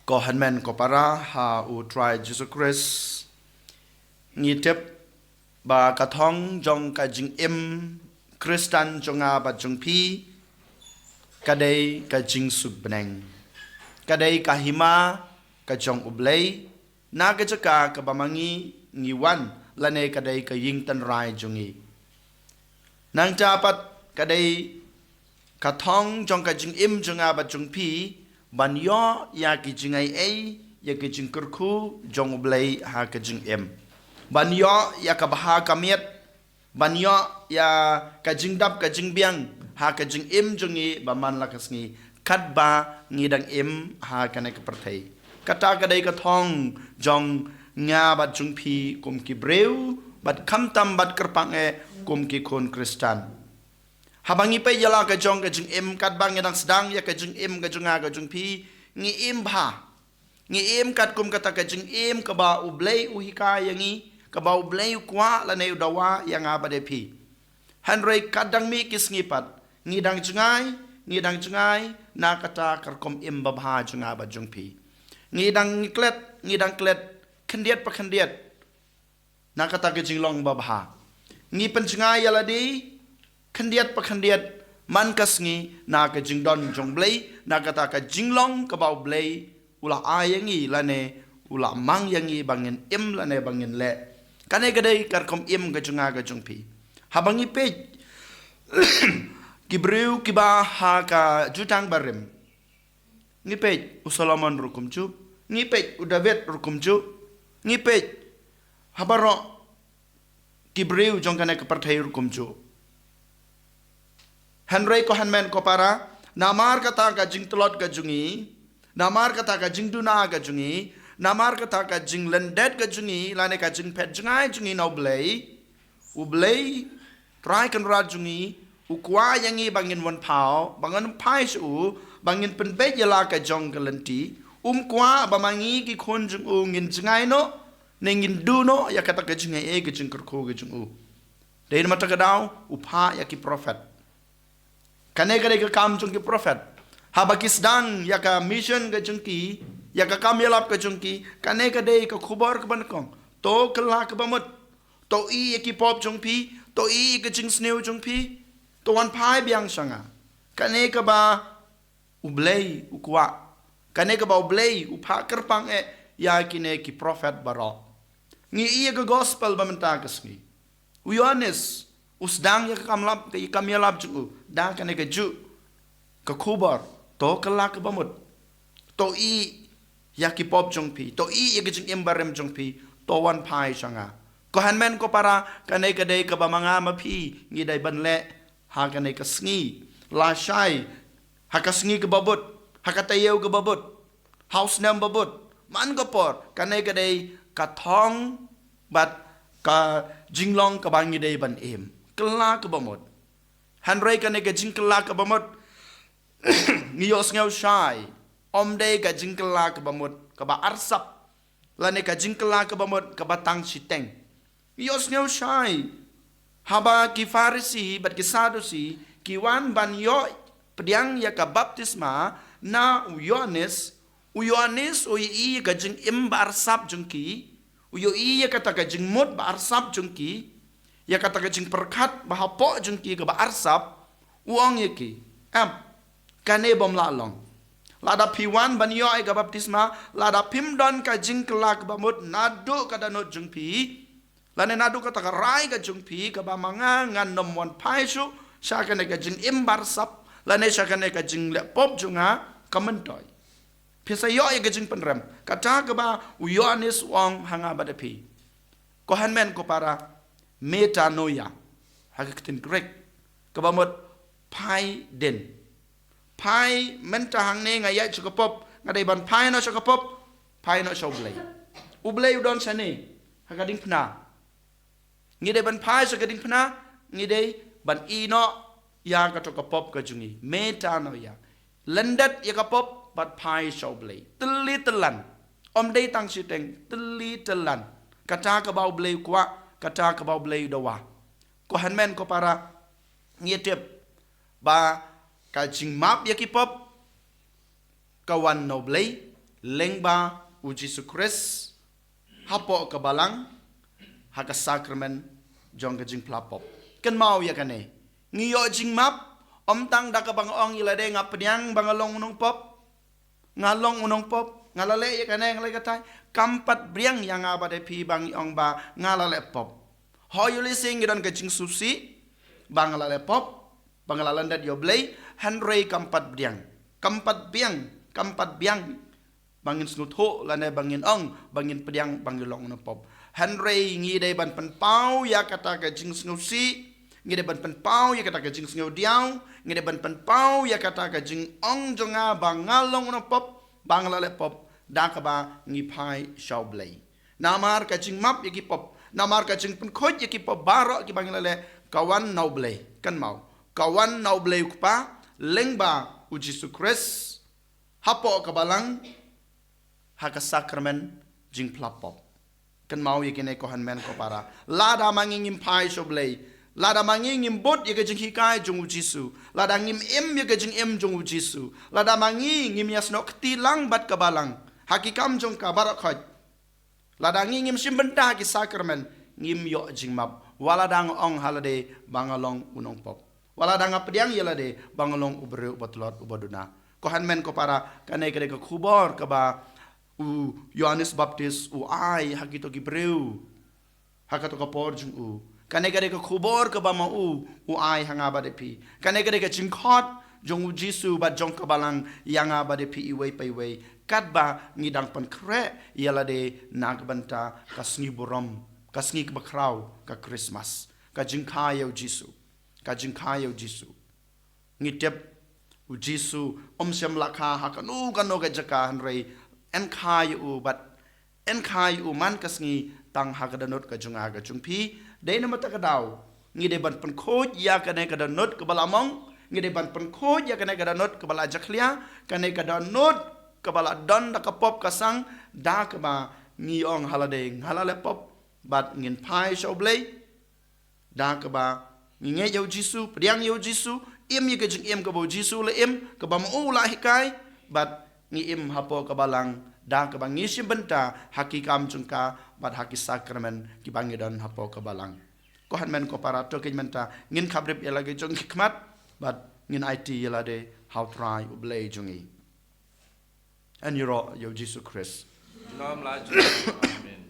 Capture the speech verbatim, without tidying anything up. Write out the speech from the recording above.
Ko hynmen ko para ha U Trai Jisu Khrist, ngi tip ba ka thong jong ka jingim Khristan jong nga bad jong phi ka dei ka jingsuk bneng, ka dei ka hima ka jong U Blei na ka jaka kaba ma ngi ngi wan, lane ka dei ka ïing tynrai jong ngi. Nangta pat ka dei ka thong jong ka jingim jong nga bad jong phi ban ïoh ïa ki jingai ei, ïa ki jingkyrkhu jong U Blei ha ka jingim, ban ïoh ïa ka bha ka miat, ban ïoh ïa ka jingdap ka jingbiang ha ka jingim jong ngi ba man la ka sngi katba ngi dang im ha kane ka pyrthei. Kata ka dei ka thong jong nga bad jong phi kum ki briew, bad khamtam bad kyrpang eh kum ki khun Khristan. Haba ngi peit ïa la ka jong ka jingim, katba ngi dang sdang ïa ka jingim ka jong nga ka jong phi, ngi im bha. Ngi im katkum kata ka jingim kaba U Blei u hikai ïa ngi, kaba U Blei u kwah lane u dawa ïa nga bad ïa phi. Hynrei ka dang mih ki sngi pat, ngi dang jngai, ngi dang jngai na kata ka rukom im babha jong nga bad jong phi. Ngi dang ngi klet, ngi dang klet khyndiat pa khyndiat na kata ka jinglong babha. Ngi pynjngai ïa lade khyndiat pa khyndiat man ka sngi na ka jingdon jong U Blei, na kata ka jinglong kaba U Blei u la ai ïa ngi lane u la mang ïa ngi ba ngin im lane ba ngin leh. Kane ka dei ka rukom im ka jong nga ka jong phi. Haba ngi peit ki briew kiba ha ka Jutang Barim, ngi peit u Solomon ruh kumjuh, ngi peit u David ruh kumjuh, ngi peit ha baroh ki briew jong kane ka pyrthei ruh kumjuh. Hynrei ko hynmen ko para, namar kata ka jingtlot ka jong ngi, namar kata ka jingduna ka jong ngi, namar kata ka jinglyndet ka jong ngi lane ka jingphet jngai jong ngi na U Blei, U Blei Trai Kynrad jong ngi u kwah ïa ngi ba ngin wan phaw, ba ngin phai sha u, ba ngin pynbeit ïa la ka jong ka lynti. Um kwah ba ma ngi ki khun jong u ngin jngai noh ne ngin duh noh ïa kata ka jingai ei, ka jingkyrkhu ka jong u. Dei namar kata ka daw u phah ïa ki prophet. Kane ka dei ka kam jong ki prophet. Haba ki sdang ïa ka mission ka jong ki, ïa ka kam ïalap ka jong ki, kane ka dei ka khubor kaba nyngkong. To kylla kaba mut. To ïohi ïa ki pop jong phi, to ïohi ïa ka jingsniew jong phi, to wan phai biang sha nga. Kane kaba U Blei u kwah. Kane kaba U Blei u phah kyrpang eh ïa kine ki prophet baroh. Ngi ïohi ïa ka gospel ba mynta ka sngi. U Ïoannis u sdang ïa ka kam lap, ka kam ïalap jong u da kane kajuh ka khubor, to kylla kaba mut. To ïohi ïa ki pop jong phi, to ïohi ïa ka jingim barim jong phi, to wan phai sha nga. Ko hynmen ko para, kane ka dei kaba ma nga ma phi ngi dei ban leh ha kane ka sngi lashai, ha ka sngi kaba bud, ha ka taïew kaba bud, ha u snem ba bud, man ka por, kane ka dei ka thong bad ka jinglong kaba ngi dei ban im. Kylla kaba mut. Hynrei kane ka jingkylla kaba mut ngi ïohsngew shai, ym dei ka jingkylla kaba mut kaba arsap, lane ka jingkylla kaba mut kaba tang shiteng. Ngi ïohsngew shai haba ki Pharisi bad ki Sadusi ki wan ban ïoh pdiang ïa ka baptisma na u Ïoannis, u Ïoannis u ïohi ïa ka jingim ba arsap jong ki, u ïohi ïa kata ka jingmut ba arsap jong ki, ïa kata ka jingpyrkhat ba hapoh jong ki kaba arsap, u ong ïa ki, em, kane bym lah long. Lada phi wan ban ïoh ïa ka baptisma, lada phim don ka jingkylla kaba mut naduh ka dohnud jong phi, lane naduh kata ka rai ka jong phi, kaba ma nga ngan ym wan phai shuh sha kane ka jingim ba arsap, lane sha kane ka jingleh pop jong nga, ka myntoi. Phi sa ïoh ïa ka jingpynrem. Kata kaba u Ïoannis u ong ha nga bad phi. Ko hynmen ko para, metanoia ha ka ktien Greek, kaba mut phai dien. Phai mynta hangne, nga ïaid sha ka pop, nga dei ban phai noh sha ka pop, phai noh sha U Blei. U Blei u don shane, ha ka diengphna. Ngi dei ban phai sha ka diengphna, ngi dei ban ïeh noh ïa kato ka pop ka jong ngi. Metanoia. Lyndet ïa ka pop bad phai sha U Blei. Tylli tyllan. Ym dei tang shiteng, tylli tyllan. Kata kaba U Blei u kwah, kata kaba U Blei u dawa. Ko hynmen ko para, ngi tip ba ka jingmap ïa ki pop ka wan na U Blei, lyngba u Jisu Khrist hapoh ka balang ha ka sakramen jong ka jingpla pop. Kynmaw ïa kane, ngi ïoh jingmap ym tang da kaba nga ong ïa lade nga pdiang ba nga long u nongpop, nga long u nongpop, nga la leh ïa kane, nga la leh katai. Kam pat pdiang ïa nga bad ïa phi ba ngi ong ba nga la leh pop. Hooid, ïoh lehse ngi don ka jingsngewsih ba nga la leh pop, ba nga la lyndet ïa U Blei, hynrei kam pat pdiang, kam pat pdiang, kam pat pdiang ba ngin sngewthuh lane ba ngin ong ba ngin pdiang ba ngi long u nongpop. Hynrei ngi dei ban pynpaw ïa kata ka jingsngewsih, ngi dei ban pynpaw ïa kata ka jingsngewdiaw, ngi dei ban pynpaw ïa kata ka jingong jong nga ba nga long u nongpop, ba nga la leh pop, da kaba ngi phai sha U Blei. Namar ka jingmap ïa ki pop, namar ka jingpynkhuid ïa ki pop baroh kiba ngi la leh, ka wan na U Blei. Kynmaw, ka wan na U Blei U Kpa lyngba u Jisu Khrist hapoh ka balang ha ka sakramen jingpla pop. Kynmaw ïa kine ko hynmen ko para, lada ma ngi ngim phai sha U Blei, lada ma ngi ngim bud ïa ka jinghikai jong u Jisu, lada ngim im ïa ka jingim jong u Jisu, lada ma ngi ngim ïasnoh kti lang bad ka balang ha ki kam jong ka baroh khoit, lada ngi ngim shim bynta ha ki sakramen, ngim ïoh jingmap wat lada nga ong ha lade ba nga long u nongpop, wat lada nga pdiang ïa lade ba nga long u briew uba tlot uba duna. Ko hynmen ko para, kane ka dei ka khubor kaba u Ïoannis Baptis u ai ha kito ki briew ha kato ka por jong u. Kane ka dei ka khubor kaba ma u u ai ha nga bad ïa phi. Kane ka dei ka jingkhot jong u Jisu bad jong ka balang ïa nga bad ïa phi iwei pa iwei, katba ngi dang pynkhreh ïa lade na ka bynta ka sngi burom, ka sngi kaba khraw, ka Christmas. Ka jingkha ïa u Jisu, ka jingkha ïa u Jisu. Ngi tip u Jisu um shym la kha ha kano kano ka jaka, hynrei yn kha ïa u bad yn kha ïa u man ka sngi tang ha ka dohnud ka jong nga ka jong phi. Dei namar kata ka daw ngi dei ban pynkhuid ïa kane ka dohnud kaba la mong, ngi dei ban pynkhuid ïa kane ka dohnud kaba la jakhlia, kane ka dohnud kaba la don da ka pop ka sang, da kaba ngi ong ha lade nga la leh pop bad ngin phai sha U Blei. Da kaba ngi ngeit ïa u Jisu, pdiang ïa u Jisu, im ïa ka jingim kaba u Jisu u la im, kaba ma u u la hikai, bad ngi im hapoh ka balang da kaba ngi shim bynta ha ki kam jong ka bad ha ki sakramen kiba ngi don hapoh ka balang. Ko hynmen ko para, to kein mynta ngin khaphrip ïa la ki jong ki khmat bad ngin aiti ïa lade ha u Trai U Blei jong ngi. Yn ïaroh ïa u Jisu Khrist. Amen.